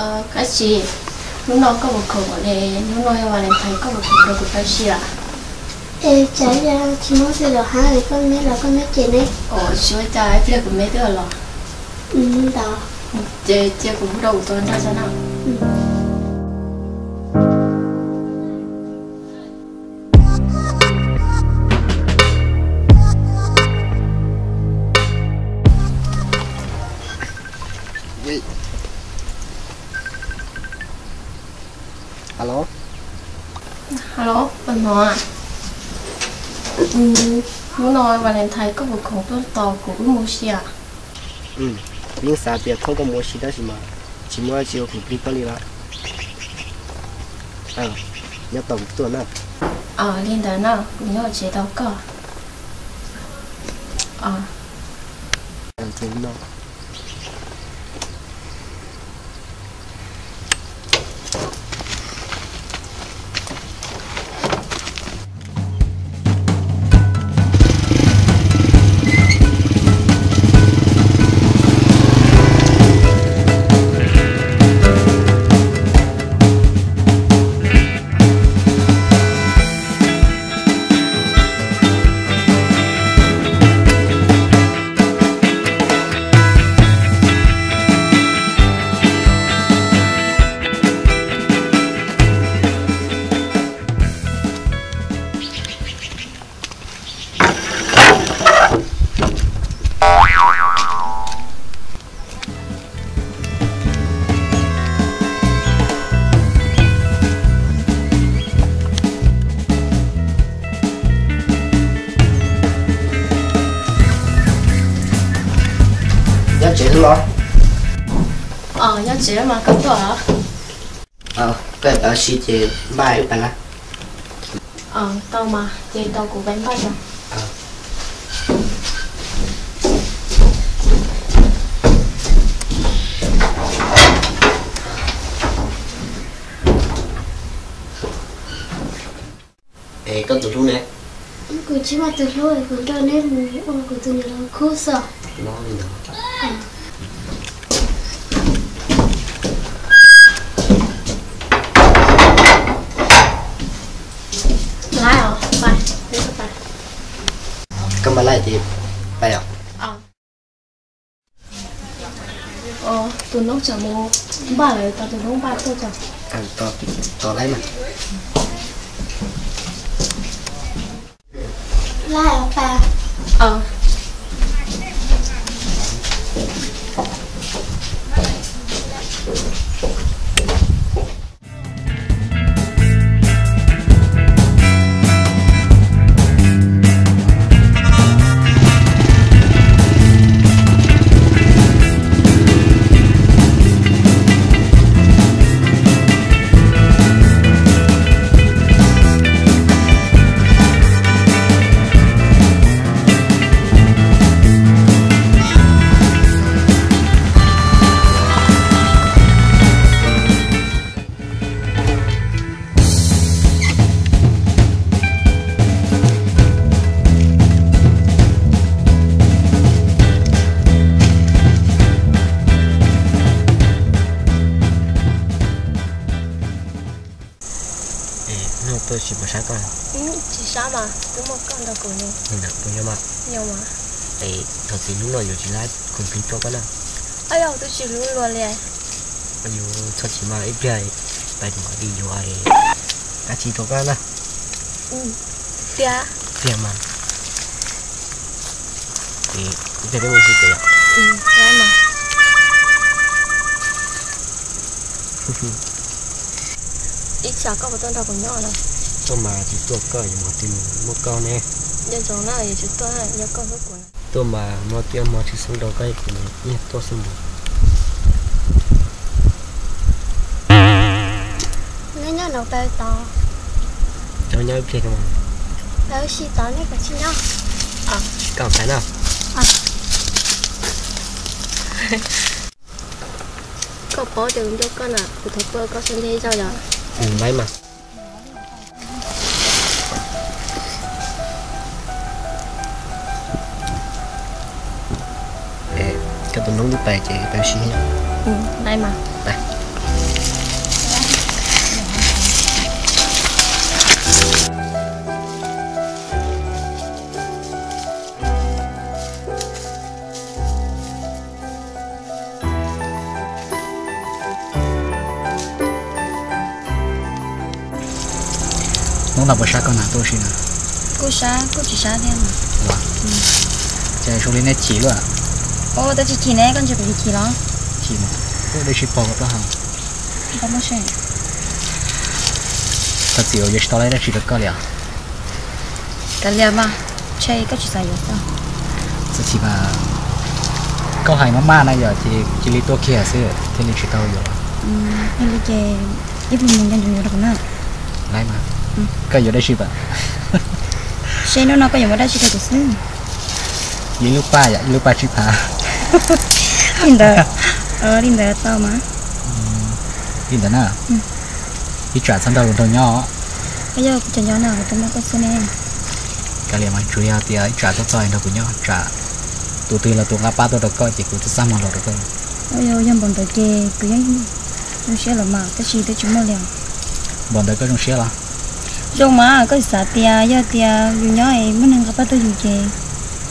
Kab Tsis, hnub no koj puas khoom ne? Hnub no yog Valentine koj puas khoom nrog kuv pab si a? Es cas yog tsis muaj twg los hab li, koj neb los koj neb ces ne. Tsis ua cas, ib pliag kuv neb twb los. Ntawd ces cia kuv hu rau kuv tus nraug tso na. Alo, hnub no Valentine koj puas khoom tuaj tos kuv wb mus si a? Kuv yeej xav tias thauj koj mus ua si tab sis mas tsis muaj dab tsi ua khoom plig koj li lawm. Nyob tos kuv tuaj na. Li ntawd na, kuv nyob tsev tos koj. Nyob tsev los? Nyob tsev mas koj tuaj. Koj pab si ces npaj wb pais lawm. Tau mas ces tos kuv pais npaj tso. Es koj tus hlub ne? Kuv tsis muaj tus hlub, kuv nrog neb mus ua kuv tus niam laus khub xwb. Koj mas laij ces pais os. Tus noob tseem mus npaj lawm, tos tus noob npaj tuaj tso. Tos laij mas. Laij os pab. Es hnub no tuaj tsis pom sab koj? Tsis sab mas, twb muaj koj nrog kuv ne. Ntawd puas yog mas? Yog mas. Es thov txim hnub no yuav tsis lab khoom plig rau koj na. Ab yog, twb tsis hlub luag li. Yuav txhob txim mas, ib pliag pais mus li yuav Kab Tsis rau koj na. Tiag? Tiag mas. Ib pliag peb mus si pem. Ib tsam koj puas tuaj nrog kuv nyob na? Tuaj mas, tsis tuaj koj yuav mus twg, muaj koj ne. Nco ntsoov na, yuav tsum tuaj, yog koj hlub kuv na. Tuaj mas, muaj tiab muaj tsis xoob rau koj, kuv yeej tuaj xwb mas. Neb nyob no pab tod. Cov nyob ib pliag no. Pab si tod neb kav tsij nyob. Koj pab no. Koj paub tias kuv nco koj na, kuv thov tuaj koj xwb ntev zog yom. Laib mas. Koj tus noob twb pais ces pab si. Laib mas. Hnub no puas sab koj na tuaj ua si na? Kuj sab, kuj tsis sab thiab. Los, ces zoo li nej chim luaj. Ua tab tsis chim ne, koj ntsia kuv chim los? Chim mas, kuj dej sib pog plaub hau. Thov txim uas yuav tsis tau dab tsi rau koj li os. Kav liam mas, ntshe koj tsis xav yuav xwb. Txhob chim mas, koj hais maj maj na yom, ces cia li tuaj kiag xwb thiaj li tsis tau yuav. Yog li ces ib pliag mus nco ntsoov yuav rau kuv na. Laiv mas, koj yuav dab tsi pam? Seb hnub no koj yuav muab dab tsi rau kuv xwb. Ib lub paj yom, ib lub paj tsib phav. Li ntawd, li ntawd tau mas. Li ntawd na. Ib tsam txhob nrog luag nraug nyob. Koj yog kuv cov nco na, kuv twb muaj koj xwb ne. Kav liam mas, tsuas yog tias ib tsam tuaj txog nrog kuv nyob, tsam tus twg los tus nqa pab tuaj rau koj ces kuv twb txaj muag los rau koj. Yog npaum ntawd ces kuv yeej zoo siab lawm mas, tab sis twb tsis muaj li os. Npaum ntawd koj zoo siab los? Zoo mas, koj xav tias yog tias yus nyob es muaj neeg nqa pab tuaj yus ces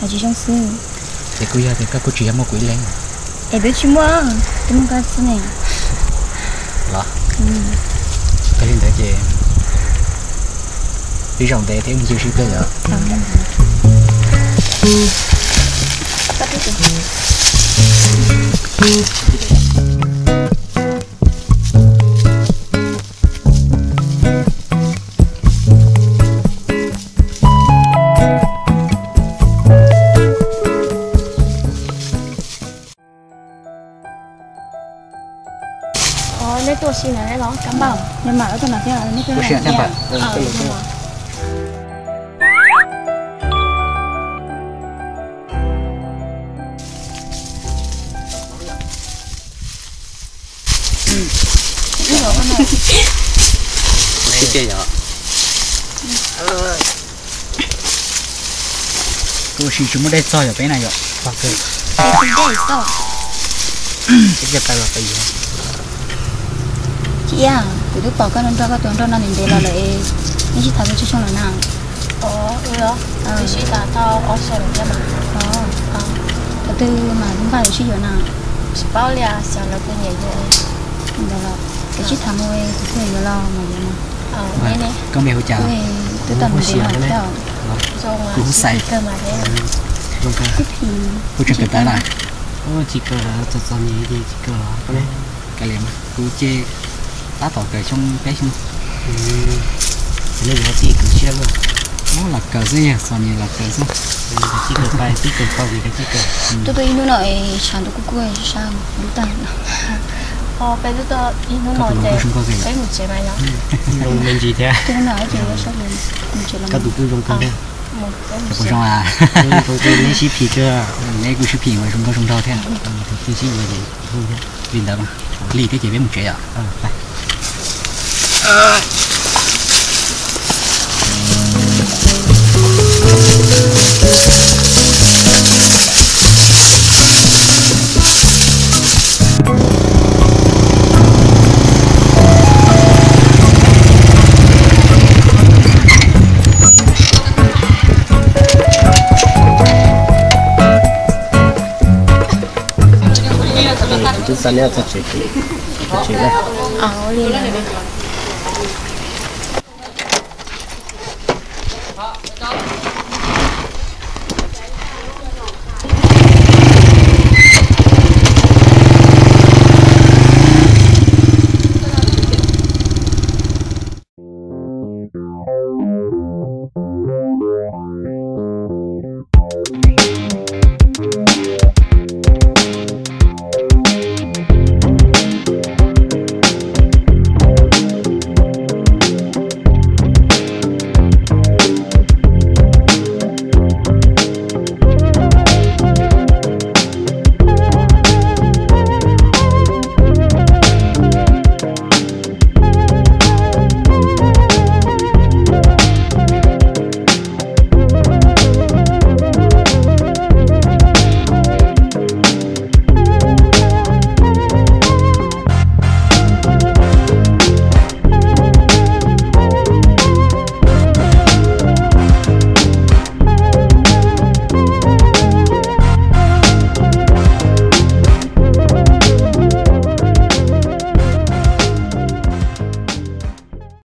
hais tsis zoo xwb. Ces kuj yog tias koj kuj tsis yog muaj kuv ib leeg. Es twb tsis muaj, twb muaj koj xwb ne. Los, yog li ntawd ces peb zaum ntev thiab mus ncig sib pliag yom. Nej tuaj ua si na los? Kab npauj, nej mam tuaj no thiab, nej tuaj ua si thiab. Kuv ua si tsis muaj dej txog yog peb na yom. Cia, kuv twb pom koj nrog koj tus nraug no ntev ntev los lawm, nej sib tham tau tsawg xyoo lawm na? Twb sib tham tau ob xyoos lawm thiab mas. Thaum twg mas lub npaj yuav sib yuav na? Tsis paub li, xyov lawv puas nyiam yuav. Ntawd los, es sib tham mus, thaum twg yuav los mas yuav mas. Koj npe hu cas? Twb tau ntev ntev lawm thiab. Kuv hu Xais. Hu tseem kawm ntawv na? Tsis kawm, txom txom nyem ces tsis kawm los. Kav liam, kuv ces tab tom kawm xyoo peb xyoo. Tsis los kawm xwb, txom nyem los kawm xwb. Tib kawm pais tib kawm tau ces tib kawm. Tuaj tuaj ib hnub no es tshav ntuj kuj kuj sab lub tag. Peb tuaj ib hnub no ces peb mus tsev mas yog. Zoo me ntsis thiab. Koj tus kuj zoo kawg thiab. Puas zoo a? Zoo kawg, neb sib phim kawg. Neb kuj sib phim mas zoo nkauj zoo nraug thiab. Tus twg sib yuav ces li ntawd mas, lig thiab ces peb mus tsev yom. Twb xa neb txog tsev, tsev na.